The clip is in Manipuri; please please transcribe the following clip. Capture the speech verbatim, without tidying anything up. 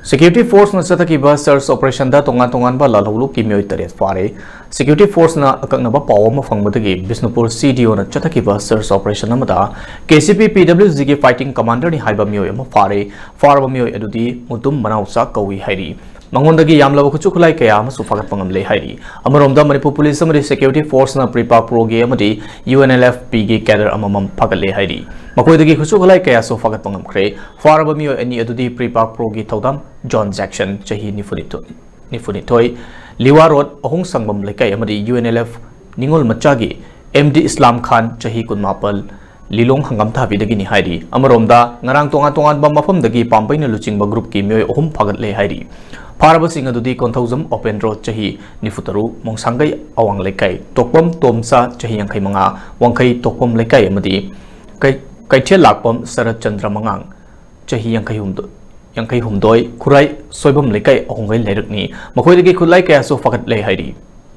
Security force ꯅ ꯆꯠꯊꯈꯤꯕ search operation ꯗ ꯇꯣꯉꯥꯟ ꯇꯣꯉꯥꯟꯕ ꯂꯥꯜꯍꯧꯂꯨꯞꯀꯤ ꯃꯤꯑꯣꯏ ꯇꯔꯦꯠ ꯐꯥꯔꯦ꯫ Security force ꯅ ꯑꯀꯛꯅꯕ ꯄꯥꯎ ꯑꯃ ꯐꯪꯕꯗꯒꯤ ꯕꯤꯁꯅꯨꯄꯨꯔ C D O ꯅ ꯆꯠꯊꯈꯤꯕ search operation ꯑꯃꯗ K C P P W G ꯒꯤ fighting commander ꯅꯤ ꯍꯥꯏꯕ ꯃꯤꯑꯣꯏ ꯑꯃ ꯐꯥꯔꯦ꯫ ꯐꯥꯔꯕ ꯃꯤꯑꯣꯏ ꯑꯗꯨꯗꯤ ꯃꯨꯇꯨꯝ ꯃꯅꯥꯎꯆꯥ ꯀꯧꯏ ꯍꯥꯏꯔꯤ꯫ ꯃꯉꯣꯟꯗꯒꯤ ꯌꯥꯝꯂꯕ ꯈꯨꯠꯁꯨ ꯈꯨꯠꯂꯥꯏ ꯀꯌꯥ ꯑꯃꯁꯨ ꯐꯥꯒꯠꯄ ꯉꯝꯂꯦ ꯍꯥꯏꯔꯤ꯫ ꯑꯃꯔꯣꯝꯗ ꯃꯅꯤꯄꯨꯔ ꯄꯨꯂꯤꯁ ꯑꯃꯗꯤ security force ꯅ PREPAK Pro ꯒꯤ ꯑꯃꯗꯤ U N L F P ꯒꯤ cadre ꯑꯃꯃꯝ ꯐꯥꯒꯠꯂꯦ ꯍꯥꯏꯔꯤ꯫ ꯃꯈꯣꯏꯗꯒꯤ ꯈꯨꯠꯁꯨ ꯈꯨꯠꯂꯥꯏ ꯀꯌꯥꯁꯨ ꯐꯥꯒꯠꯄ ꯉꯝꯈ꯭ꯔꯦ꯫ ꯐꯥꯔꯕ ꯃꯤꯑꯣꯏ ꯑꯅꯤ ꯑꯗꯨꯗꯤ PREPAK Pro ꯒꯤ ꯊꯧꯗꯥꯝ ꯖꯣꯟ ꯖꯦꯛꯁꯟ, ꯆꯍꯤ ꯅꯤꯐꯨꯅꯤꯊꯣꯏ, ꯅꯤꯐꯨꯅꯤꯊꯣꯏ, ꯂꯤꯋꯥ ꯔꯣꯗ ꯑꯍꯣꯡꯁꯪꯕꯝ ꯂꯩꯀꯥꯏ, ꯑꯃꯗꯤ U N L F ꯅꯤꯉꯣꯜ ꯃꯆꯥꯒꯤ M D ꯏꯁꯂꯥꯝ ꯈꯥꯟ, ꯆꯍꯤ ꯀꯨꯟꯃꯥꯄꯜ, ꯂꯤꯂꯣꯡ ꯍꯪꯒꯥꯝꯊꯥꯕꯤꯗꯒꯤꯅꯤ ꯍꯥꯏꯔꯤ꯫ ꯑꯃꯔꯣꯝꯗ, ꯉꯔꯥꯡ ꯇꯣꯉꯥꯟ ꯇꯣꯉꯥꯟꯕ ꯃꯐꯝꯗꯒꯤ ꯄꯥꯝꯕꯩꯅ ꯂꯨꯆꯤꯡꯕ group ꯀꯤ ꯃꯤꯑꯣꯏ ꯑꯍꯨꯝ ꯐꯥꯒꯠꯂꯦ ꯍꯥꯏꯔꯤ꯫ ꯐꯥꯔꯕꯁꯤꯡ ꯑꯗꯨꯗꯤ ꯀꯣꯟꯊꯧꯖꯝ ꯑꯣꯄꯦꯟꯗ꯭ꯔꯣ, ꯆꯍꯤ ꯅꯤꯐꯨꯇꯔꯨꯛ, ꯃꯣꯡꯁꯥꯡꯒꯩ ꯑꯋꯥꯡ ꯂꯩꯀꯥꯏ, ꯇꯣꯛꯄꯝ ꯇꯣꯝꯆꯥ, ꯆꯍꯤ ꯌꯥꯡꯈꯩ ꯃꯉꯥ, ꯋꯥꯡꯈꯩ ꯇꯣꯛꯄꯝ ꯂꯩꯀꯥꯏ, ꯑꯃꯗꯤ ꯀꯩ-, ꯀꯩꯊꯦꯜ ꯂꯥꯛꯄꯝ ꯁꯔꯠ ꯆꯟꯗ꯭ꯔ ꯃꯉꯥꯡ, ꯆꯍꯤ ꯌꯥꯡꯈꯩ ꯍꯨꯝꯗꯣꯏ, ꯌꯥꯡꯈꯩ ꯍꯨꯝꯗꯣꯏ, ꯈꯨꯔꯥꯏ ꯁꯣꯏꯕꯝ ꯂꯩꯀꯥꯏ, ꯑꯍꯣꯡꯒꯩ ꯂꯩꯔꯛꯅꯤ꯫ ꯃꯈꯣꯏꯗꯒꯤ ꯈꯨꯠꯂꯥꯏ ꯀꯌꯥꯁꯨ ꯐꯥꯒꯠꯂꯦ ꯍꯥꯏꯔꯤ꯫